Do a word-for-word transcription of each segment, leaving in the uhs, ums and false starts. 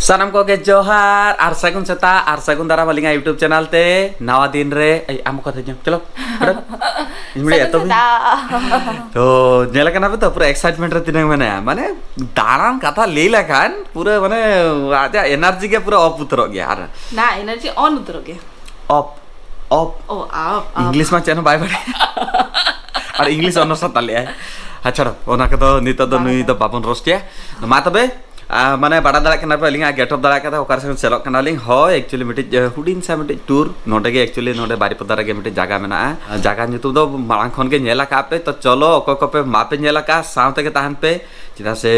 ᱥᱟᱱᱟᱢ ᱠᱚᱜᱮ ᱡᱚᱦᱟᱨ ᱟᱨ ᱥᱟᱹᱜᱩᱱ ᱥᱮᱛᱟᱜ ᱟᱨ ᱥᱟᱹᱜᱩᱱ ᱫᱟᱨᱟᱢ ᱟᱹᱞᱤᱧᱟᱜ YouTube ᱪᱮᱱᱮᱞ ᱛᱮ ᱱᱟᱣᱟ ᱫᱤᱱ ᱨᱮ᱾ ᱮᱭ, ᱟᱢ ᱚᱠᱟ ᱛᱮ ᱦᱤᱡᱩᱜ? ᱪᱚᱞᱚ, ᱚᱰᱚᱠ᱾ ᱤᱧ ᱢᱤᱫ ᱥᱟᱹᱜᱩᱱ ᱮᱛᱚᱦᱚᱵ ᱤᱧ᱾ ᱥᱮᱛᱟᱜ᱾ ᱛᱚ, ᱧᱮᱞ ᱠᱟᱱᱟ ᱯᱮ ᱛᱚ, ᱯᱩᱨᱟᱹ excitement ᱨᱮ ᱛᱤᱱᱟᱹᱜ ᱢᱮᱱᱟᱭᱟ᱾ ᱢᱟᱱᱮ, ᱫᱟᱬᱟᱱ ᱠᱟᱛᱷᱟ ᱞᱟᱹᱭ ᱞᱮᱠᱷᱟᱱ ᱯᱩᱨᱟᱹ, ᱢᱟᱱᱮ, ᱟᱡᱟᱜ energy ᱜᱮ ᱯᱩᱨᱟᱹ off ᱩᱛᱟᱹᱨᱚᱜ ᱜᱮᱭᱟ᱾ ᱟᱨ ᱱᱟ, energy on ᱩᱛᱟᱹᱨᱚᱜ ᱜᱮᱭᱟ᱾ Off, off᱾ ᱚ, off, off᱾ English ᱢᱟ ᱪᱮᱫ ᱦᱚᱸ ᱵᱟᱭ ᱵᱟᱲᱟᱭᱟ᱾ ᱟᱨ English ᱚᱱᱚᱨᱥ ᱦᱟᱛᱟᱣ ᱞᱮᱜᱼᱟᱭ᱾ ᱟᱪᱪᱷᱟ, ᱚᱱᱟ ᱠᱚᱫᱚ ᱱᱤᱛᱚᱜ ᱫᱚ ᱵᱟᱝ ᱱᱩᱭ ᱫᱚ ᱵᱟᱝ᱾ ᱵᱟᱵᱚᱱ ᱨᱳᱥᱴᱮᱭᱟ᱾ ᱢᱟ ᱛᱚᱵᱮ, ᱟ, ᱢᱟᱱᱮ, ᱵᱟᱲᱟᱭ ᱫᱟᱲᱮᱭᱟᱜ ᱠᱟᱱᱟ ᱯᱮ, ᱟᱹᱞᱤᱧᱟᱜ get up ᱫᱟᱲᱮᱭᱟᱜ ᱠᱟᱱᱟ, ᱚᱠᱟ ᱥᱮᱫ ᱪᱟᱞᱟᱜ ᱠᱟᱱᱟᱞᱤᱧ᱾ ᱦᱳᱭ, actually ᱢᱤᱫᱴᱤᱡ, ᱮ, ᱦᱩᱰᱤᱧ ᱥᱟ ᱢᱤᱫᱴᱤᱡ tour᱾ ᱱᱚᱰᱮ ᱜᱮ actually ᱱᱚᱰᱮ ᱵᱟᱨᱤᱯᱚᱫᱟ ᱨᱮᱜᱮ ᱢᱤᱫᱴᱤᱡ ᱡᱟᱭᱜᱟ ᱢᱮᱱᱟᱜᱼᱟ᱾ ᱡᱟᱭᱜᱟ ᱧᱩᱛᱩᱢ ᱫᱚ ᱢᱟᱲᱟᱝ ᱠᱷᱚᱱ ᱜᱮ ᱧᱮᱞ ᱟᱠᱟᱫ ᱯᱮ, ᱛᱚ ᱪᱚᱞᱚ, ᱚᱠᱚᱭ ᱠᱚᱯᱮ ᱢᱟᱯᱮ ᱧᱮᱞ ᱟᱠᱟᱫ, ᱥᱟᱶ ᱛᱮᱜᱮ ᱛᱟᱦᱮᱱ ᱯᱮ, ᱪᱮᱫᱟᱜ ᱥᱮ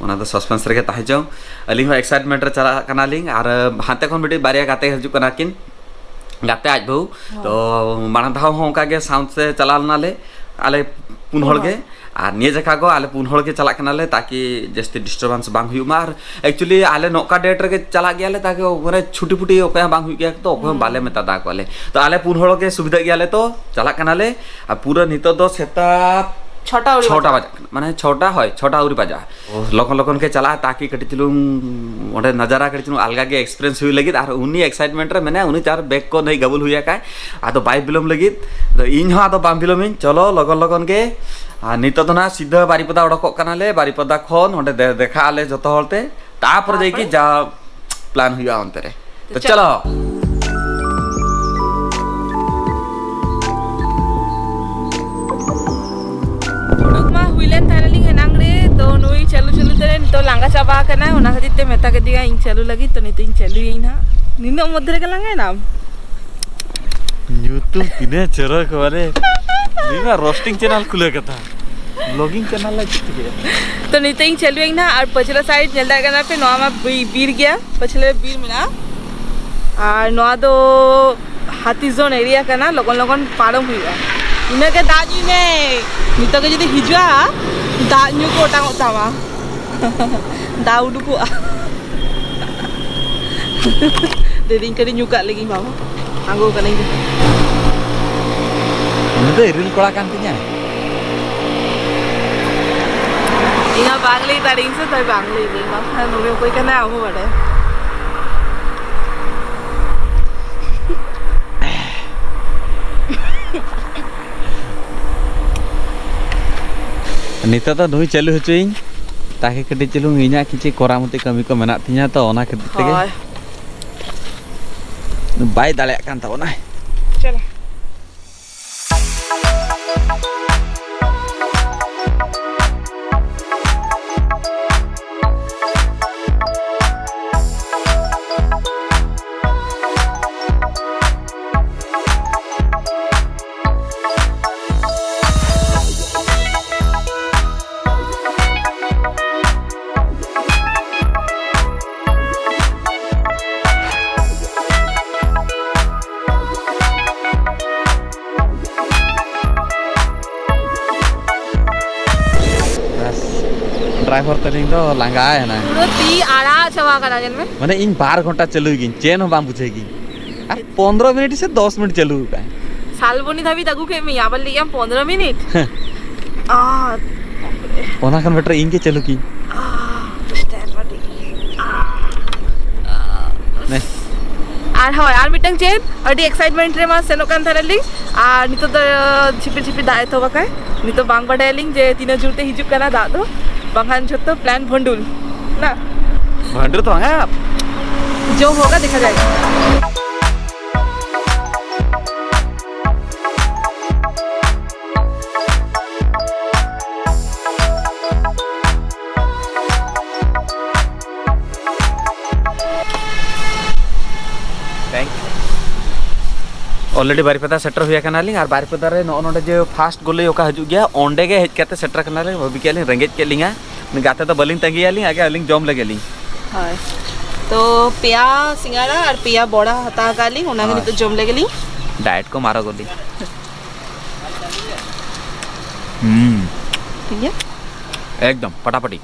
ᱚᱱᱟ ᱫᱚ suspense ᱨᱮᱜᱮ ᱛᱟᱦᱮᱸ ᱪᱚᱝ᱾ ᱟᱹᱞᱤᱧ ᱦᱚᱸ excitement ᱨᱮ ᱪᱟᱞᱟᱜ ᱠᱟᱱᱟᱞᱤᱧ, ᱟᱨ ᱦᱟᱱᱛᱮ ᱠᱷᱚᱱ ᱢᱤᱫᱴᱤᱡ ᱵᱟᱨᱭᱟ ᱜᱟᱛᱮ ᱦᱤᱡᱩᱜ ᱠᱟᱱᱟ ᱠᱤᱱ, ᱜᱟᱛᱮ ᱟᱡ ᱵᱟᱹᱦᱩ᱾ ᱦᱚᱸ᱾ ᱛᱚ, ᱢᱟᱲᱟᱝ ᱫᱷᱟᱣ ᱦᱚᱸ ᱚᱱᱠᱟ ᱜᱮ sound ᱛᱮ ᱪᱟᱞᱟᱣ ᱞᱮᱱᱟᱞᱮ, ᱟᱞᱮ ᱯᱩᱱ ᱯᱩᱱ ᱦᱚᱲ ᱦᱚᱲ᱾ ᱜᱮ᱾ ᱟᱨ ᱱᱤᱭᱟᱹ ᱡᱟᱠᱷᱟ ᱠᱚ ᱟᱞᱮ ᱯᱩᱱ ᱦᱚᱲ ᱜᱮ ᱪᱟᱞᱟᱜ ᱠᱟᱱᱟᱞᱮ, ᱛᱟᱠᱤ ᱡᱟᱹᱥᱛᱤ disturbance ᱵᱟᱝ ᱦᱩᱭᱩᱜ ᱢᱟ᱾ ᱟᱨ actually ᱟᱞᱮ ᱱᱚᱝᱠᱟ date ᱨᱮᱜᱮ ᱪᱟᱞᱟᱜ ᱜᱮᱭᱟᱞᱮ, ᱛᱟᱠᱤ ᱢᱟᱱᱮ ᱪᱷᱩᱴᱤ ᱯᱷᱩᱴᱤ ᱚᱠᱚᱭ ᱦᱚᱸ ᱵᱟᱝ ᱦᱩᱭᱩᱜ ᱜᱮᱭᱟ, ᱛᱚ ᱚᱠᱚᱭ ᱦᱚᱸ ᱦᱩᱸ᱾ ᱵᱟᱞᱮ ᱢᱮᱛᱟ ᱫᱟ ᱠᱚᱣᱟᱞᱮ᱾ ᱛᱚ, ᱟᱞᱮ ᱯᱩᱱ ᱦᱚᱲ ᱜᱮ ᱥᱩᱵᱤᱫᱷᱟᱜ ᱜᱮᱭᱟᱞᱮ, ᱛᱚ ᱪᱟᱞᱟᱜ ᱠᱟᱱᱟᱞᱮ᱾ ᱟᱨ ᱯᱩᱨᱟᱹ ᱱᱤᱛᱚᱜ ᱫᱚ ᱥᱮᱛᱟᱜ ᱪᱷᱚᱴᱟ ᱟᱹᱣᱨᱤ ᱪᱷᱚᱴᱟ ᱵᱟᱡᱟᱜ᱾ ᱵᱟᱡᱟᱜ ᱠᱟᱱᱟ, ᱢᱟᱱᱮ ᱪᱷᱚᱴᱟ, ᱦᱳᱭ, ᱪᱷᱚᱴᱟ ᱟᱹᱣᱨᱤ ᱵᱟᱡᱟᱜᱼᱟ᱾ ᱞᱚᱜᱚᱱ ᱞᱚᱜᱚᱱ ᱜᱮ ᱪᱟᱞᱟᱜᱼᱟ, ᱛᱟᱠᱤ ᱠᱟᱹᱴᱤᱡ ᱪᱩᱞᱩᱝ ᱚᱸᱰᱮ ᱱᱟᱡᱟᱨᱟ ᱠᱟᱹᱴᱤᱡ ᱪᱩᱞᱩᱝ ᱟᱞᱜᱟ ᱜᱮ experience ᱦᱩᱭ ᱞᱟᱹᱜᱤᱫ᱾ ᱟᱨ ᱩᱱᱤ excitement ᱨᱮ ᱢᱮᱱᱟᱭᱟ, ᱩᱱᱤ ᱪᱟᱨ bag ᱠᱚ ᱱᱩᱭ ᱜᱟᱵᱩᱞ ᱦᱩᱭ ᱟᱠᱟᱭ, ᱟᱫᱚ ᱵᱟᱭ ᱵᱤᱞᱚᱢ ᱞᱟᱹᱜᱤᱫ᱾ ᱟᱫᱚ ᱤᱧ ᱦᱚᱸ ᱟᱫᱚ ᱵᱟᱝ ᱵᱤᱞᱚᱢᱤᱧ, ᱪᱚᱞᱚ ᱞᱚᱜᱚᱱ ᱞᱚᱜᱚᱱ ᱜᱮ᱾ ᱟᱨ ᱱᱤᱛᱚᱜ ᱫᱚ ᱱᱟᱦᱟᱜ ᱥᱤᱫᱷᱟᱹ ᱵᱟᱨᱤᱯᱟᱫᱟ ᱚᱰᱚᱠᱚᱜ ᱠᱟᱱᱟᱞᱮ, ᱵᱟᱨᱤᱯᱟᱫᱟ ᱠᱷᱚᱱ ᱚᱸᱰᱮ ᱫᱮ-, ᱫᱮᱠᱷᱟᱜ ᱟᱞᱮ ᱡᱚᱛᱚ ᱦᱚᱲ ᱛᱮ, ᱛᱟᱯᱚᱨᱮ ᱡᱟᱭᱠᱤ ᱛᱟᱯᱚᱨᱮ? ᱡᱟ plan ᱦᱩᱭᱩᱜᱼᱟ ᱚᱱᱛᱮ ᱨᱮ᱾ ᱛᱚ ᱛᱚ ᱪᱚᱞᱚ᱾ ᱪᱚᱞᱚ᱾ ᱩᱰᱩᱠ ᱢᱟ ᱦᱩᱭ ᱞᱮᱱ ᱛᱟᱦᱮᱱᱟᱞᱤᱧ ᱮᱱᱟᱝ ᱨᱮ, ᱛᱚ ᱱᱩᱭ ᱪᱟᱹᱞᱩ ᱪᱟᱹᱞᱩ ᱛᱮ ᱱᱤᱛᱚᱜ ᱞᱟᱸᱜᱟ ᱪᱟᱵᱟ ᱟᱠᱟᱱᱟᱭ, ᱚᱱᱟ ᱠᱷᱟᱹᱛᱤᱨ ᱛᱮ ᱢᱮᱛᱟ ᱠᱮᱫᱮᱭᱟ ᱤᱧ ᱪᱟᱹᱞᱩ ᱞᱟᱹᱜᱤᱫ, ᱛᱚ ᱱᱤᱛᱚᱜ ᱤᱧ ᱪᱟᱹᱞᱩᱭᱟᱹᱧ ᱱᱟᱦᱟᱜ᱾ ᱱᱤᱱᱟᱹᱜ ᱢᱚᱫᱽᱫᱷᱮ ᱨᱮᱜᱮ ᱞᱟᱸᱜᱟᱭᱮᱱᱟᱢ? YouTube ᱛᱤᱱᱟᱹᱜ ᱪᱚᱨᱚᱠ, ᱢᱟᱱᱮ, ᱱᱩᱭ ᱢᱟ roasting channel ᱠᱷᱩᱞᱟᱹᱣ ᱠᱟᱛᱷᱟ, vlogging channel ᱞᱮ ᱪᱮᱫ ᱪᱤᱠᱟᱹᱭᱟ? ᱛᱚ ᱱᱤᱛᱚᱜ ᱤᱧ ᱪᱟᱹᱞᱩᱭᱟᱹᱧ ᱱᱟᱦᱟᱜ, ᱟᱨ ᱯᱟᱹᱪᱷᱞᱟᱹ side ᱧᱮᱞ ᱫᱟᱲᱮᱭᱟᱜ ᱠᱟᱱᱟ ᱯᱮ, ᱱᱚᱣᱟ ᱢᱟ ᱵᱤ-, ᱵᱤᱨ ᱜᱮᱭᱟ, ᱯᱟᱹᱪᱷᱞᱟᱹ ᱨᱮ ᱵᱤᱨ ᱢᱮᱱᱟᱜᱼᱟ᱾ ᱟᱨ ᱱᱚᱣᱟ ᱫᱚ ᱦᱟᱹᱛᱤ zone area ᱠᱟᱱᱟ, ᱞᱚᱜᱚᱱ ᱞᱚᱜᱚᱱ ᱯᱟᱨᱚᱢ ᱦᱩᱭᱩᱜᱼᱟ᱾ ᱤᱱᱟᱹᱜᱮ ᱫᱟᱜ ᱧᱩᱭ ᱢᱮ, ᱱᱤᱛᱚᱜ ᱜᱮ ᱡᱩᱫᱤ ᱦᱤᱡᱩᱜᱼᱟ, ᱫᱟᱜ ᱧᱩ ᱠᱚ ᱚᱴᱟᱝᱚᱜ ᱛᱟᱢᱟ᱾ ᱫᱟᱜ ᱩᱰᱩᱠᱚᱜᱼᱟ᱾ ᱫᱮᱫᱤᱧ ᱠᱟᱹᱴᱤᱡ ᱧᱩ ᱠᱟᱜ ᱞᱮᱜᱤᱧ ᱵᱟᱵᱟ, ᱟᱬᱜᱚ ᱠᱟᱹᱱᱟᱹᱧ᱾ ᱩᱱᱤ ᱫᱚ ᱤᱨᱤᱞ ᱠᱚᱲᱟ ᱠᱟᱱ ᱛᱤᱧᱟᱭ᱾ ᱤᱧ ᱦᱚᱸ ᱵᱟᱝ ᱞᱟᱹᱭ ᱫᱟᱲᱮᱭᱟᱹᱧ ᱥᱮ, ᱛᱟᱭ ᱵᱟᱝ ᱞᱟᱹᱭ ᱫᱟᱹᱧ, ᱵᱟᱝᱠᱷᱟᱱ ᱩᱱᱤ ᱚᱠᱚᱭ ᱠᱟᱱᱟᱭ ᱟᱢ ᱦᱚᱸ ᱵᱟᱰᱟᱭ᱾ ᱱᱤᱛᱚᱜ ᱫᱚ ᱱᱩᱭ ᱪᱟᱹᱞᱩ ᱦᱚᱪᱚᱭᱤᱧ, ᱛᱟᱠᱤ ᱠᱟᱹᱴᱤᱡ ᱪᱩᱞᱩᱝ ᱤᱧᱟᱹᱜ ᱠᱤᱪᱷᱩ ᱠᱚᱨᱟᱣ ᱢᱚᱛᱚ ᱠᱟᱹᱢᱤ ᱠᱚ ᱢᱮᱱᱟᱜ ᱛᱤᱧᱟᱹ, ᱛᱚ ᱚᱱᱟ ᱠᱷᱟᱹᱛᱤᱨ ᱛᱮᱜᱮ᱾ ᱦᱳᱭ᱾ ᱵᱟᱭ ᱫᱟᱲᱮᱭᱟᱜ ᱠᱟᱱ ᱛᱟᱵᱚᱱᱟᱭ᱾ ᱪᱚᱞᱚ᱾ ᱵᱟᱥ, ᱰᱨᱟᱭᱵᱷᱟᱨ ᱛᱟᱹᱞᱤᱧ ᱫᱚ ᱞᱟᱸᱜᱟᱭᱮᱱᱟᱭ᱾ ᱯᱩᱨᱟᱹ ᱛᱤ ᱟᱲᱟᱜ ᱪᱟᱵᱟ ᱠᱟᱱᱟ, ᱧᱮᱞ ᱢᱮ᱾ ᱢᱟᱱᱮ, ᱤᱧ ᱵᱟᱨ ᱜᱷᱚᱱᱴᱟ ᱪᱟᱹᱞᱩᱭ ᱜᱤᱧ, ᱪᱮᱫ ᱦᱚᱸ ᱵᱟᱝ ᱵᱩᱡᱷᱟᱹᱣ ᱜᱤᱧ᱾ ᱟᱨ ᱯᱚᱱᱨᱚ ᱢᱤᱱᱤᱴ ᱥᱮ ᱫᱚᱥ ᱢᱤᱱᱤᱴ ᱪᱟᱹᱞᱩ ᱟᱠᱟᱫ᱾ ᱥᱟᱞᱵᱚᱱᱤ ᱫᱷᱟᱹᱵᱤᱡ ᱟᱹᱜᱩ ᱠᱮᱫ ᱢᱮᱭᱟ, ᱟᱵᱟᱨ ᱞᱟᱹᱭᱮᱫ ᱟᱢ ᱯᱚᱱᱨᱚ ᱢᱤᱱᱤᱴ? ᱦᱮᱸ᱾ ᱟᱨ ᱚᱱᱟ ᱠᱷᱚᱱ ᱵᱮᱴᱟᱨ ᱤᱧ ᱜᱮ ᱪᱟᱹᱞᱩ ᱠᱤᱧ᱾ ᱟᱨ ᱥᱴᱮᱱᱰ ᱵᱟᱹᱴᱤ᱾ ᱟᱨ ᱦᱳᱭ, ᱟᱨ ᱢᱤᱫᱴᱟᱝ ᱪᱮᱫ ᱟᱹᱰᱤ ᱮᱠᱥᱟᱭᱤᱴᱢᱮᱱᱴ ᱨᱮᱢᱟ ᱥᱮᱱᱚᱜ ᱠᱟᱱ ᱛᱟᱦᱮᱱᱟᱞᱤᱧ, ᱟᱨ ᱱᱤᱛᱚᱜ ᱫᱚ ᱡᱷᱤᱯᱤᱨ ᱡᱷᱤᱯᱤᱨ ᱫᱟᱜ ᱮᱛᱚᱦᱚᱵ ᱟᱠᱟᱭ᱾ ᱱᱤᱛᱚᱜ ᱵᱟᱝ ᱵᱟᱰᱟᱭᱟᱞᱤᱧ ᱡᱮ ᱛᱤᱱᱟᱹᱜ ᱡᱳᱨ ᱛᱮ ᱦᱤᱡᱩᱜ ᱠᱟᱱᱟ ᱫᱟᱜ ᱫᱚ, ᱵᱟᱝᱠᱷᱟᱱ ᱡᱷᱚᱛᱚ ᱯᱞᱟᱱ ᱵᱷᱚᱱᱰᱩᱞ ᱱᱟ᱾ ᱵᱷᱚᱱᱰᱩᱞ ᱫᱚ ᱵᱟᱝᱟ᱾ ᱡᱚ ᱦᱳᱜᱟ, ᱫᱮᱠᱷᱟ ᱡᱟᱭᱮᱜᱟ᱾ Thank you. Already ᱵᱟᱨᱤᱯᱟᱫᱟ ᱥᱮᱴᱮᱨ ᱦᱩᱭ ᱟᱠᱟᱱᱟᱞᱤᱧ, ᱟᱨ ᱵᱟᱨᱤᱯᱟᱫᱟ ᱨᱮ ᱱᱚᱜᱼᱚ ᱱᱚᱰᱮ ᱡᱮ ᱯᱷᱟᱥᱴ ᱜᱚᱞᱤ ᱚᱠᱟ ᱦᱤᱡᱩᱜ ᱜᱮᱭᱟ, ᱚᱸᱰᱮ ᱜᱮ ᱦᱮᱡ ᱠᱟᱛᱮ ᱥᱮᱴᱮᱨ ᱠᱟᱱᱟᱞᱤᱧ᱾ ᱵᱷᱟᱹᱵᱤ ᱠᱮᱫ ᱞᱤᱧ ᱨᱮᱸᱜᱮᱡ ᱠᱮᱫ ᱞᱤᱧᱟ, ᱩᱱᱤ ᱜᱟᱛᱮ ᱫᱚ ᱵᱟᱹᱞᱤᱧ ᱛᱟᱺᱜᱤᱭᱟᱞᱤᱧ, ᱟᱜᱮ ᱟᱹᱞᱤᱧ ᱡᱚᱢ ᱞᱮᱜᱮ ᱞᱤᱧ᱾ ᱦᱳᱭ, ᱛᱚ ᱯᱮᱭᱟ ᱥᱤᱸᱜᱟᱲᱟ ᱟᱨ ᱯᱮᱭᱟ ᱵᱚᱲᱟ ᱦᱟᱛᱟᱣ ᱟᱠᱟᱫ ᱞᱤᱧ, ᱚᱱᱟᱜᱮ ᱦᱳᱭ᱾ ᱱᱤᱛᱚᱜ ᱡᱚᱢ ᱞᱮᱜᱮ ᱞᱤᱧ᱾ ᱰᱟᱭᱮᱴ ᱠᱚ ᱢᱟᱨᱚ ᱜᱚᱞᱤ᱾ ᱦᱩᱸ᱾ ᱴᱷᱤᱠ ᱜᱮᱭᱟ᱾ ᱮᱠᱫᱚᱢ ᱯᱟᱴᱟᱯᱟᱴᱤ᱾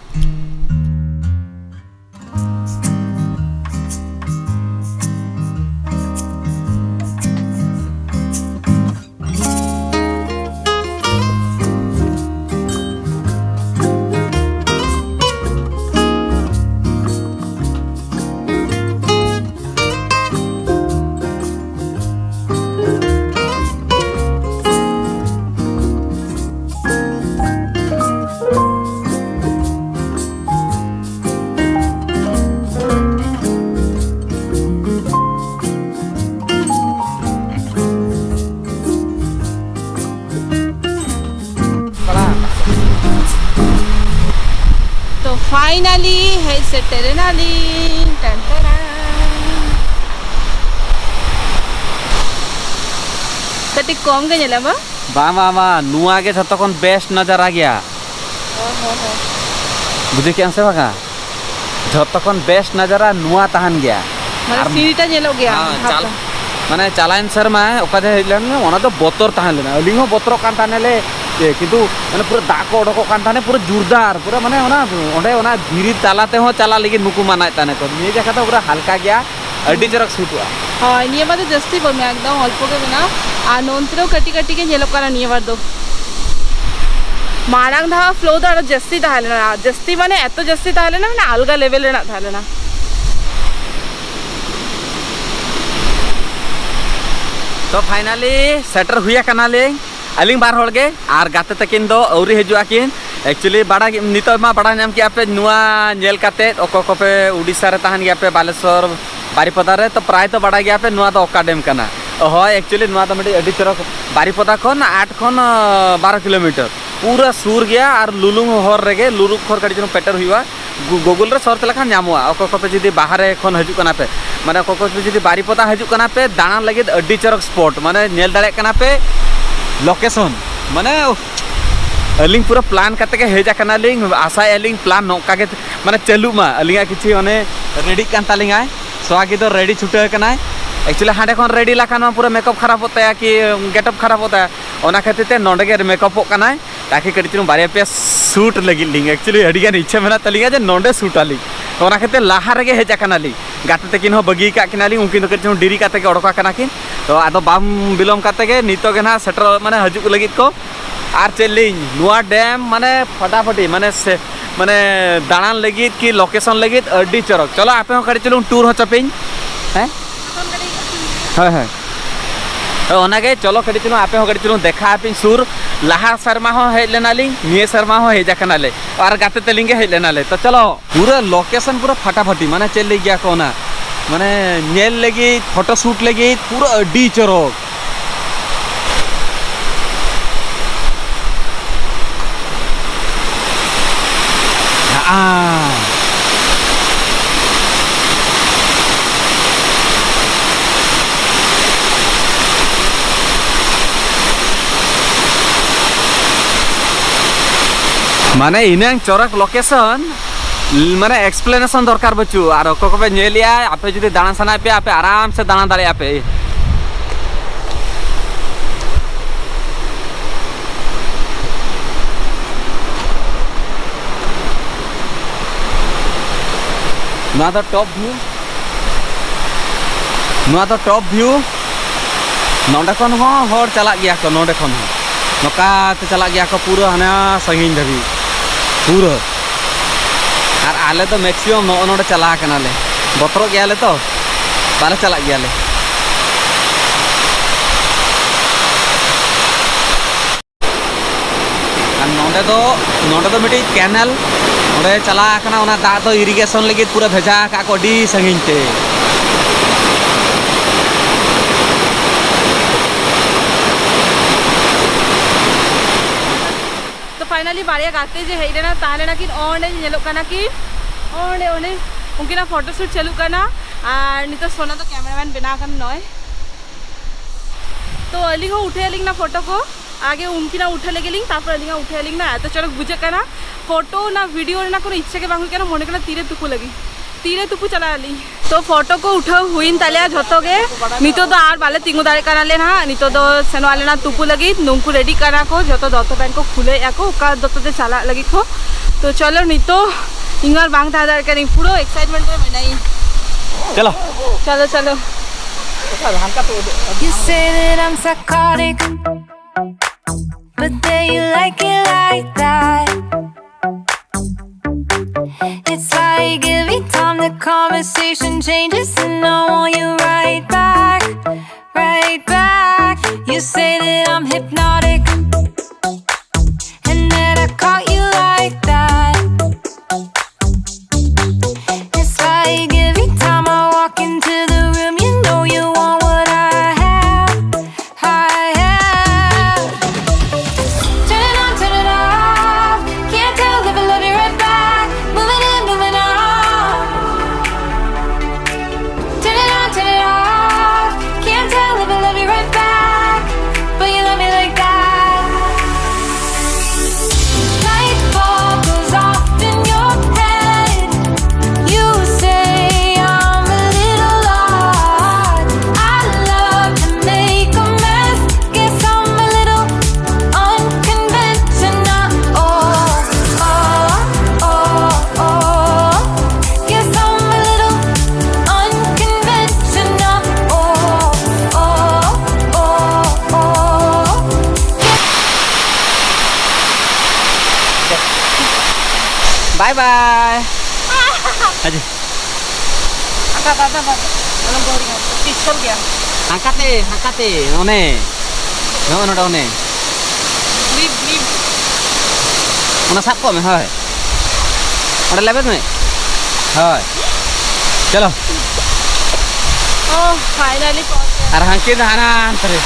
ᱛᱚ finally ᱦᱮᱡ ᱥᱮᱴᱮᱨ ᱮᱱᱟᱞᱤᱧ᱾ ᱴᱟᱱ ᱴᱟᱱ᱾ ᱠᱟᱹᱴᱤᱡ ᱠᱚᱢ ᱜᱮ ᱧᱮᱞᱚᱜ ᱢᱟ᱾ ᱵᱟᱝ, ᱵᱟᱝ, ᱵᱟᱝ, ᱱᱚᱣᱟ ᱜᱮ ᱡᱷᱚᱛᱚ ᱠᱷᱚᱱ ᱵᱮᱥᱴ ᱱᱟᱡᱟᱨᱟ ᱜᱮᱭᱟ᱾ ᱚ ᱦᱚᱸ ᱦᱚᱸ᱾ ᱵᱩᱡᱷᱟᱹᱣ ᱠᱮᱜᱼᱟᱢ ᱥᱮ ᱵᱟᱝᱟ? ᱡᱷᱚᱛᱚ ᱠᱷᱚᱱ ᱵᱮᱥᱴ ᱱᱟᱡᱟᱨᱟ ᱱᱚᱣᱟ ᱛᱟᱦᱮᱱ ᱜᱮᱭᱟ᱾ ᱢᱟᱱᱮ ᱟᱨ ᱥᱤᱲᱤᱴᱟ ᱧᱮᱞᱚᱜ ᱜᱮᱭᱟ᱾ ᱦᱮᱸ, ᱵᱷᱟᱵᱽ ᱪᱟᱞ-, ᱫᱚ᱾ ᱢᱟᱱᱮ ᱪᱟᱞᱟᱣᱮᱱ ᱥᱮᱨᱢᱟ ᱚᱠᱟ ᱡᱮ ᱦᱮᱡ ᱞᱮᱱ, ᱚᱱᱟ ᱫᱚ ᱵᱚᱛᱚᱨ ᱛᱟᱦᱮᱸ ᱞᱮᱱᱟ᱾ ᱟᱹᱞᱤᱧ ᱦᱚᱸ ᱵᱚᱛᱚᱨᱚᱜ ᱠᱟᱱ ᱛᱟᱦᱮᱱᱟᱞᱮ, ᱮ, ᱠᱤᱱᱛᱩ ᱢᱟᱱᱮ ᱯᱩᱨᱟᱹ ᱫᱟᱜ ᱠᱚ ᱚᱰᱚᱠᱚᱜ ᱠᱟᱱ ᱛᱟᱦᱮᱱᱟ, ᱯᱩᱨᱟᱹ ᱡᱳᱨᱫᱟᱨ, ᱯᱩᱨᱟᱹ ᱢᱟᱱᱮ ᱚᱱᱟ, ᱚᱸᱰᱮ ᱚᱱᱟ ᱫᱷᱤᱨᱤ ᱛᱟᱞᱟ ᱛᱮᱦᱚᱸ ᱪᱟᱞᱟᱜ ᱞᱟᱹᱜᱤᱫ ᱱᱩᱠᱩ ᱢᱟᱱᱟᱭᱮᱫ ᱛᱟᱦᱮᱱᱟ ᱠᱚ᱾ ᱱᱤᱭᱟᱹ ᱡᱟᱭᱜᱟ ᱫᱚ ᱯᱩᱨᱟᱹ ᱦᱟᱞᱠᱟ ᱜᱮᱭᱟ, ᱟᱹᱰᱤ ᱪᱚᱨᱚᱠ ᱥᱩᱴᱚᱜᱼᱟ᱾ ᱦᱳᱭ, ᱱᱤᱭᱟᱹ ᱵᱟᱨ ᱫᱚ ᱡᱟᱹᱥᱛᱤ ᱵᱟᱹᱱᱩᱜᱼᱟ, ᱮᱠᱫᱚᱢ ᱚᱞᱯᱚ ᱜᱮ ᱢᱮᱱᱟᱜᱼᱟ᱾ ᱟᱨ ᱱᱚᱱᱛᱮ ᱨᱮᱦᱚᱸ ᱠᱟᱹᱴᱤᱡ ᱠᱟᱹᱴᱤᱡ ᱜᱮ ᱧᱮᱞᱚᱜ ᱠᱟᱱᱟ ᱱᱤᱭᱟᱹ ᱵᱟᱨ ᱫᱚ᱾ ᱢᱟᱲᱟᱝ ᱫᱷᱟᱣ ᱯᱷᱞᱳ ᱫᱚ ᱟᱨᱚ ᱡᱟᱹᱥᱛᱤ ᱛᱟᱦᱮᱸ ᱞᱮᱱᱟ, ᱡᱟᱹᱥᱛᱤ ᱢᱟᱱᱮ ᱮᱛᱚ ᱡᱟᱹᱥᱛᱤ ᱛᱟᱦᱮᱸ ᱞᱮᱱᱟ, ᱢᱟᱱᱮ ᱟᱞᱜᱟ ᱞᱮᱵᱮᱞ ᱨᱮᱱᱟᱜ ᱛᱟᱦᱮᱸ ᱞᱮᱱᱟ᱾ ᱛᱚ finally ᱥᱮᱴᱮᱨ ᱦᱩᱭ ᱟᱠᱟᱱᱟᱞᱤᱧ, ᱟᱹᱞᱤᱧ ᱵᱟᱨ ᱦᱚᱲ ᱜᱮ, ᱟᱨ ᱜᱟᱛᱮ ᱛᱟᱹᱠᱤᱱ ᱫᱚ ᱟᱹᱣᱨᱤ ᱦᱤᱡᱩᱜ ᱟᱹᱠᱤᱱ᱾ Actually ᱵᱟᱲᱟᱭ, ᱱᱤᱛᱚᱜ ᱢᱟ ᱵᱟᱲᱟᱭ ᱧᱟᱢ ᱠᱮᱜᱼᱟ ᱯᱮ, ᱱᱚᱣᱟ ᱧᱮᱞ ᱠᱟᱛᱮᱫ ᱚᱠᱚᱭ ᱠᱚᱯᱮ ᱩᱰᱤᱥᱟ ᱨᱮ ᱛᱟᱦᱮᱱ ᱜᱮᱭᱟ ᱯᱮ, ᱵᱟᱞᱮᱥᱚᱨ, ᱵᱟᱨᱤᱯᱚᱫᱟ ᱨᱮ, ᱛᱚ ᱯᱨᱟᱭ ᱛᱚ ᱵᱟᱲᱟᱭ ᱜᱮᱭᱟ ᱯᱮ ᱱᱚᱣᱟ ᱫᱚ ᱚᱠᱟ ᱰᱮᱢ ᱠᱟᱱᱟ᱾ ᱦᱳᱭ, actually ᱱᱚᱣᱟ ᱫᱚ ᱢᱤᱫᱴᱤᱡ ᱟᱹᱰᱤ ᱪᱚᱨᱚᱠ, ᱵᱟᱨᱤᱯᱚᱫᱟ ᱠᱷᱚᱱ ᱟᱴ ᱠᱷᱚᱱ, ᱟᱸ, ᱵᱟᱨᱚ ᱠᱤᱞᱳᱢᱤᱴᱟᱨ, ᱯᱩᱨᱟᱹ ᱥᱩᱨ ᱜᱮᱭᱟ᱾ ᱟᱨ ᱞᱩᱞᱩᱝ ᱦᱚᱨ ᱨᱮᱜᱮ, ᱞᱩᱞᱩᱝ ᱦᱚᱨ ᱠᱟᱹᱴᱤᱡ ᱪᱩᱞᱩᱝ ᱯᱮᱴᱮᱨ ᱦᱩᱭᱩᱜᱼᱟ᱾ ᱜᱩ-, Google ᱨᱮ search ᱞᱮᱠᱷᱟᱱ ᱧᱟᱢᱚᱜᱼᱟ᱾ ᱚᱠᱚᱭ ᱠᱚᱯᱮ ᱡᱩᱫᱤ ᱵᱟᱦᱨᱮ ᱠᱷᱚᱱ ᱦᱤᱡᱩᱜ ᱠᱟᱱᱟ ᱯᱮ, ᱢᱟᱱᱮ ᱚᱠᱚᱭ ᱠᱚᱯᱮ ᱡᱩᱫᱤ ᱵᱟᱨᱤᱯᱚᱫᱟ ᱦᱤᱡᱩᱜ ᱠᱟᱱᱟ ᱯᱮ ᱫᱟᱬᱟᱱ ᱞᱟᱹᱜᱤᱫ, ᱟᱹᱰᱤ ᱪᱚᱨᱚᱠ spot, ᱢᱟᱱᱮ ᱧᱮᱞ ᱫᱟᱲᱮᱭᱟᱜ ᱠᱟᱱᱟ ᱯᱮ location᱾ ᱢᱟᱱᱮ ᱩᱦ, ᱟᱹᱞᱤᱧ ᱯᱩᱨᱟᱹ plan ᱠᱟᱛᱮ ᱜᱮ ᱦᱮᱡ ᱟᱠᱟᱱᱟᱞᱤᱧ, ᱟᱥᱟᱭᱮᱫᱼᱟ ᱞᱤᱧ plan ᱱᱚᱝᱠᱟ ᱜᱮ ᱢᱟᱱᱮ ᱪᱟᱹᱞᱩᱜ ᱢᱟ᱾ ᱟᱹᱞᱤᱧᱟᱜ ᱠᱤᱪᱷᱩ ᱚᱱᱮ ᱨᱮᱰᱤᱜ ᱠᱟᱱ ᱛᱟᱹᱞᱤᱧᱟᱭ, ᱥᱚᱦᱟᱜᱤ ᱫᱚ ᱨᱮᱰᱤ ᱪᱷᱩᱴᱟᱹᱣ ᱟᱠᱟᱱᱟᱭ᱾ Actually ᱦᱟᱸᱰᱮ ᱠᱷᱚᱱ ᱨᱮᱰᱤ ᱞᱮᱠᱷᱟᱱ ᱢᱟ ᱯᱩᱨᱟᱹ makeup ᱠᱷᱟᱨᱟᱯᱚᱜ ᱛᱟᱭᱟ ᱠᱤ getup ᱠᱷᱟᱨᱟᱯᱚᱜ ᱛᱟᱭᱟ, ᱚᱱᱟ ᱠᱷᱟᱹᱛᱤᱨ ᱛᱮ ᱱᱚᱸᱰᱮ ᱜᱮ ᱢᱮᱠᱟᱯᱚᱜ ᱠᱟᱱᱟᱭ᱾ ᱛᱟᱠᱤ ᱠᱟᱹᱴᱤᱡ ᱪᱩᱞᱩᱝ ᱵᱟᱨᱭᱟ ᱯᱮᱭᱟ shoot ᱞᱟᱹᱜᱤᱫ ᱞᱤᱧ, actually ᱟᱹᱰᱤ ᱜᱟᱱ ᱤᱪᱪᱷᱟᱹ ᱢᱮᱱᱟᱜ ᱛᱟᱹᱞᱤᱧᱟ ᱡᱮ ᱱᱚᱸᱰᱮ shoot ᱟᱹᱞᱤᱧ, ᱚᱱᱟ ᱠᱷᱟᱹᱛᱤᱨ ᱞᱟᱦᱟ ᱨᱮᱜᱮ ᱦᱮᱡ ᱟᱠᱟᱱᱟᱞᱤᱧ᱾ ᱜᱟᱛᱮ ᱛᱟᱹᱠᱤᱱ ᱦᱚᱸ ᱵᱟᱹᱜᱤ ᱟᱠᱟᱫ ᱠᱤᱱᱟᱞᱤᱧ, ᱩᱱᱠᱤᱱ ᱫᱚ ᱠᱟᱹᱴᱤᱡ ᱪᱩᱞᱩᱝ ᱰᱮᱨᱤ ᱠᱟᱛᱮ ᱜᱮ ᱚᱰᱚᱠ ᱟᱠᱟᱱᱟ ᱠᱤᱱ᱾ ᱛᱚ ᱟᱫᱚ ᱵᱟᱢ ᱵᱤᱞᱚᱢ ᱠᱟᱛᱮ ᱜᱮ ᱱᱤᱛᱚᱜ ᱜᱮ ᱱᱟᱦᱟᱜ ᱥᱮᱴᱮᱨ, ᱢᱟᱱᱮ ᱦᱤᱡᱩᱜ ᱞᱟᱹᱜᱤᱫ ᱠᱚ᱾ ᱟᱨ ᱪᱮᱫ ᱞᱤᱧ, ᱱᱚᱣᱟ ᱰᱮᱢ ᱢᱟᱱᱮ ᱯᱷᱟᱴᱟᱯᱷᱟᱴᱤ, ᱢᱟᱱᱮ ᱥᱮ, ᱢᱟᱱᱮ ᱫᱟᱬᱟᱱ ᱞᱟᱹᱜᱤᱫ ᱠᱤ location ᱞᱟᱹᱜᱤᱫ ᱟᱹᱰᱤ ᱪᱚᱨᱚᱠ᱾ ᱪᱚᱞᱚ ᱟᱯᱮ ᱦᱚᱸ ᱠᱟᱹᱴᱤᱡ ᱪᱩᱞᱩᱝ tour ᱦᱚᱪᱚ ᱯᱮᱧ᱾ ᱦᱮᱸ? ᱦᱳᱭ, ᱦᱳᱭ᱾ ᱛᱚ ᱚᱱᱟᱜᱮ, ᱪᱚᱞᱚ ᱠᱟᱹᱴᱤᱡ ᱪᱩᱞᱩᱝ ᱟᱯᱮ ᱦᱚᱸ ᱠᱟᱹᱴᱤᱡ ᱪᱩᱞᱩᱝ ᱫᱮᱠᱷᱟ ᱟᱯᱮᱧ ᱥᱩᱨ᱾ ᱞᱟᱦᱟ ᱥᱮᱨᱢᱟ ᱦᱚᱸ ᱦᱮᱡ ᱞᱮᱱᱟᱞᱤᱧ, ᱱᱤᱭᱟᱹ ᱥᱮᱨᱢᱟ ᱦᱚᱸ ᱦᱮᱡ ᱟᱠᱟᱱᱟᱞᱮ, ᱟᱨ ᱜᱟᱛᱮ ᱛᱟᱹᱞᱤᱧ ᱜᱮ ᱦᱮᱡ ᱞᱮᱱᱟᱞᱮ᱾ ᱛᱚ ᱪᱚᱞᱚ, ᱯᱩᱨᱟᱹ location ᱯᱩᱨᱟᱹ ᱯᱷᱟᱴᱟᱯᱷᱟᱴᱤ, ᱢᱟᱱᱮ ᱪᱮᱫ ᱞᱟᱹᱭ ᱜᱮᱭᱟ ᱠᱚ ᱚᱱᱟ, ᱢᱟᱱᱮ ᱧᱮᱞ ᱞᱟᱹᱜᱤᱫ, photo shoot ᱞᱟᱹᱜᱤᱫ ᱯᱩᱨᱟᱹ ᱟᱹᱰᱤ ᱪᱚᱨᱚᱠ᱾ ᱟᱨ ᱢᱟᱱᱮ ᱤᱱᱟᱹᱝ ᱪᱚᱨᱚᱠ location, ᱢᱟᱱᱮ explanation ᱫᱚᱨᱠᱟᱨ ᱵᱟᱹᱪᱩᱜ᱾ ᱟᱨ ᱚᱠᱚᱭ ᱠᱚᱯᱮ ᱧᱮᱞᱮᱜᱼᱟ, ᱟᱯᱮ ᱡᱩᱫᱤ ᱫᱟᱬᱟᱱ ᱥᱟᱱᱟᱭᱮᱫ ᱯᱮᱭᱟ, ᱟᱯᱮ ᱟᱨᱟᱢ ᱥᱮ ᱫᱟᱬᱟ ᱫᱟᱲᱮᱭᱟᱜᱼᱟ ᱯᱮ᱾ ᱱᱚᱣᱟ ᱫᱚ top view, ᱱᱚᱣᱟ ᱫᱚ top view᱾ ᱱᱚᱸᱰᱮ ᱠᱷᱚᱱ ᱦᱚᱸ ᱦᱚᱲ ᱪᱟᱞᱟᱜ ᱜᱮᱭᱟ ᱠᱚ, ᱱᱚᱸᱰᱮ ᱠᱷᱚᱱ ᱦᱚᱸ ᱱᱚᱝᱠᱟ ᱛᱮ ᱪᱟᱞᱟᱜ ᱜᱮᱭᱟ ᱠᱚ ᱯᱩᱨᱟᱹ ᱦᱟᱱᱟ ᱥᱟᱺᱜᱤᱧ ᱫᱷᱟᱹᱵᱤᱡ ᱯᱩᱨᱟᱹ᱾ ᱟᱨ ᱟᱞᱮ ᱫᱚ maximum ᱱᱚᱜᱼᱚ ᱱᱚᱸᱰᱮ ᱪᱟᱞᱟᱣ ᱠᱟᱱᱟᱞᱮ, ᱵᱚᱛᱚᱨᱚᱜ ᱜᱮᱭᱟᱞᱮ ᱛᱚ, ᱵᱟᱞᱮ ᱪᱟᱞᱟᱜ ᱜᱮᱭᱟᱞᱮ᱾ ᱟᱨ ᱱᱚᱸᱰᱮ ᱫᱚ, ᱱᱚᱸᱰᱮ ᱫᱚ ᱢᱤᱫᱴᱤᱡ canal, ᱚᱸᱰᱮ ᱪᱟᱞᱟᱣ ᱟᱠᱟᱱᱟ, ᱚᱱᱟ ᱫᱟᱜ ᱫᱚ irrigation ᱞᱟᱹᱜᱤᱫ ᱯᱩᱨᱟᱹ ᱵᱷᱮᱡᱟ ᱟᱠᱟᱫ ᱠᱚ ᱟᱹᱰᱤ ᱥᱟᱺᱜᱤᱧ ᱛᱮ᱾ ᱛᱚ finally ᱵᱟᱨᱭᱟ ᱜᱟᱛᱮ ᱡᱮ ᱦᱮᱡ ᱞᱮᱱᱟ, ᱛᱟᱦᱮᱸ ᱞᱮᱱᱟ ᱠᱤᱱ ᱚᱸᱰᱮ ᱧᱮᱞᱚᱜ ᱠᱟᱱᱟ ᱠᱤᱱ, ᱚᱸᱰᱮ, ᱚᱸᱰᱮ ᱩᱱᱠᱤᱱᱟᱜ photo shoot ᱪᱟᱹᱞᱩᱜ ᱠᱟᱱᱟ᱾ ᱟᱨ ᱱᱤᱛᱚᱜ ᱥᱳᱱᱟ ᱫᱚ cameraman ᱵᱮᱱᱟᱣ ᱟᱠᱟᱱᱟ ᱱᱚᱜᱼᱚᱭ᱾ ᱛᱚ ᱟᱹᱞᱤᱧ ᱦᱚᱸ ᱩᱴᱷᱟᱹᱣ ᱟᱹᱞᱤᱧ ᱱᱟ photo ᱠᱚ, ᱟᱜᱮ ᱩᱱᱠᱤᱱᱟᱜ ᱩᱴᱷᱟᱹᱣ ᱞᱮᱜᱮ ᱞᱤᱧ, ᱛᱟᱨᱯᱚᱨ ᱟᱹᱞᱤᱧᱟᱜ ᱩᱴᱷᱟᱹᱣ ᱟᱹᱞᱤᱧ ᱱᱟ᱾ ᱮᱛᱚ ᱪᱚᱨᱚᱠ ᱵᱩᱡᱷᱟᱹᱜ ᱠᱟᱱᱟ, photo ᱚᱱᱟ video ᱨᱮᱱᱟᱜ ᱠᱳᱱᱳ ᱤᱪᱪᱷᱟᱹ ᱜᱮ ᱵᱟᱝ ᱦᱩᱭᱩᱜ ᱠᱟᱱᱟ, ᱢᱚᱱᱮ ᱠᱟᱱᱟ ᱛᱤᱨᱮ ᱛᱩᱯᱩ ᱞᱟᱹᱜᱤᱫ, ᱛᱤᱨᱮ ᱛᱩᱯᱩ ᱪᱟᱞᱟᱜ ᱟᱹᱞᱤᱧ᱾ ᱛᱚ photo ᱠᱚ ᱩᱴᱷᱟᱹᱣ ᱦᱩᱭᱮᱱ ᱛᱟᱞᱮᱭᱟ ᱡᱷᱚᱛᱚ ᱜᱮ᱾ ᱱᱤᱛᱚᱜ ᱫᱚ ᱟᱨ ᱵᱟᱞᱮ ᱛᱤᱸᱜᱩ ᱫᱟᱲᱮᱭᱟᱜ ᱠᱟᱱᱟᱞᱮ ᱱᱟᱦᱟᱜ, ᱱᱤᱛᱚᱜ ᱫᱚ ᱥᱮᱱᱚᱜ ᱟᱞᱮ ᱱᱟᱦᱟᱜ ᱛᱩᱯᱩ ᱞᱟᱹᱜᱤᱫ, ᱱᱩᱠᱩ ready ᱠᱟᱱᱟ ᱠᱚ, ᱡᱷᱚᱛᱚ ᱫᱚᱛᱚ pant ᱠᱚ ᱠᱷᱩᱞᱟᱹᱣᱮᱫᱼᱟ ᱠᱚ, ᱚᱠᱟ ᱫᱚᱛᱚ ᱛᱮ ᱪᱟᱞᱟᱜ ᱞᱟᱹᱜᱤᱫ ᱠᱚ᱾ ᱛᱚ ᱪᱚᱞᱚ, ᱱᱤᱛᱚᱜ ᱤᱧ ᱟᱨ ᱵᱟᱝ ᱛᱟᱦᱮᱸ ᱫᱟᱲᱮᱭᱟᱜ ᱠᱟᱹᱱᱟᱹᱧ, ᱯᱩᱨᱟᱹ excitement ᱨᱮ ᱢᱮᱱᱟᱧ᱾ ᱪᱚᱞᱚ᱾ ᱪᱚᱞᱚ, ᱪᱚᱞᱚ᱾ You say that I'm psychotic, but then you like it like that. It's like every time the conversation changes, and I want you right back, right back. You say that I'm hypnotic, and that I caught you like that. It's like every time I walk into the room, you know you want what I have. I have. Turn it on, turn it off. Can't tell if I love you right back. ᱵᱟᱭ ᱵᱟᱭ᱾ ᱟᱡᱤ᱾ ᱟᱠᱟ ᱫᱟᱫᱟ ᱵᱟᱵᱟ᱾ ᱚᱱᱟ ᱵᱚᱦᱚᱲ ᱜᱮ᱾ ᱯᱤᱪᱷᱚᱞ ᱜᱮᱭᱟ᱾ ᱦᱟᱝᱠᱟᱛᱮ, ᱦᱟᱝᱠᱟᱛᱮ, ᱚᱱᱮ᱾ ᱱᱚᱜᱼᱚ ᱱᱚᱰᱮ ᱚᱱᱮ᱾ ᱵᱞᱤᱯ, ᱵᱞᱤᱯ᱾ ᱚᱱᱟ ᱥᱟᱵ ᱠᱚᱜ ᱢᱮ, ᱦᱳᱭ᱾ ᱚᱸᱰᱮ ᱞᱮᱵᱮᱫ ᱢᱮ᱾ ᱦᱳᱭ᱾ ᱪᱚᱞᱚ᱾ ᱚ, finally ᱯᱚᱦᱚᱸᱪ ᱜᱮᱭᱟ᱾ ᱟᱨ ᱦᱟᱝᱠᱤ ᱫᱚ ᱦᱟᱱᱟ ᱦᱟᱱᱛᱮ ᱨᱮ᱾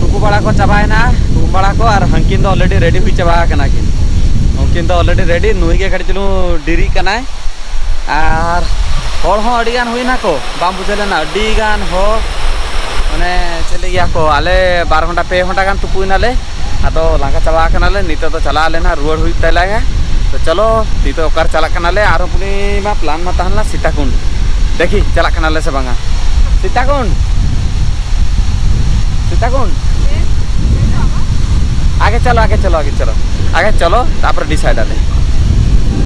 ᱛᱩᱯᱩ ᱵᱟᱲᱟ ᱠᱚ ᱪᱟᱵᱟᱭᱮᱱᱟ, ᱛᱩᱯᱩ ᱵᱟᱲᱟ ᱠᱚ, ᱟᱨ ᱦᱟᱹᱱᱠᱤᱱ ᱫᱚ already ready ᱦᱩᱭ ᱪᱟᱵᱟ ᱟᱠᱟᱱᱟ ᱠᱤᱱ᱾ ᱩᱱᱠᱤᱱ ᱫᱚ already ready, ᱱᱩᱭ ᱜᱮ ᱠᱟᱹᱴᱤᱡ ᱪᱩᱞᱩᱝ ᱰᱮᱨᱤᱜ ᱠᱟᱱᱟᱭ᱾ ᱟᱨ ᱦᱚᱲ ᱦᱚᱸ ᱟᱹᱰᱤ ᱜᱟᱱ ᱦᱩᱭᱱᱟ ᱠᱚ, ᱵᱟᱝ ᱵᱩᱡᱷᱟᱹᱣ ᱞᱮᱱᱟ, ᱟᱹᱰᱤ ᱜᱟᱱ ᱦᱚᱲ, ᱢᱟᱱᱮ ᱪᱮᱫ ᱞᱟᱹᱭ ᱜᱮᱭᱟ ᱠᱚ, ᱟᱞᱮ ᱵᱟᱨ ᱜᱷᱚᱱᱴᱟ ᱯᱮ ᱜᱷᱚᱱᱴᱟ ᱜᱟᱱ ᱛᱩᱯᱩᱭᱱᱟᱞᱮ, ᱟᱫᱚ ᱞᱟᱸᱜᱟ ᱪᱟᱵᱟ ᱟᱠᱟᱱᱟᱞᱮ, ᱱᱤᱛᱚᱜ ᱫᱚ ᱪᱟᱞᱟᱜ ᱟᱞᱮ ᱱᱟᱦᱟᱜ, ᱨᱩᱣᱟᱹᱲ ᱦᱩᱭᱩᱜ ᱛᱟᱞᱮᱭᱟ᱾ ᱛᱚ ᱪᱚᱞᱚ, ᱱᱤᱛᱚᱜ ᱚᱠᱟᱨᱮ ᱪᱟᱞᱟᱜ ᱠᱟᱱᱟᱞᱮ, ᱟᱨᱦᱚᱸ ᱯᱩᱱᱤ ᱢᱟ plan ᱢᱟ ᱛᱟᱦᱮᱸ ᱞᱮᱱᱟ ᱥᱤᱛᱟᱠᱩᱸᱰ, ᱫᱮᱠᱷᱤ ᱪᱟᱞᱟᱜ ᱠᱟᱱᱟᱞᱮ ᱥᱮ ᱵᱟᱝᱟ᱾ ᱥᱤᱛᱟᱠᱩᱸᱰ, ᱥᱤᱛᱟᱠᱩᱸᱰ, ᱟᱜᱮ ᱪᱚᱞᱚ, ᱟᱜᱮ ᱪᱚᱞᱚ, ᱟᱜᱮ ᱪᱚᱞᱚ, ᱟᱜᱮ ᱪᱚᱞᱚ, ᱛᱟᱨᱯᱚᱨᱮ decide ᱟᱞᱮ᱾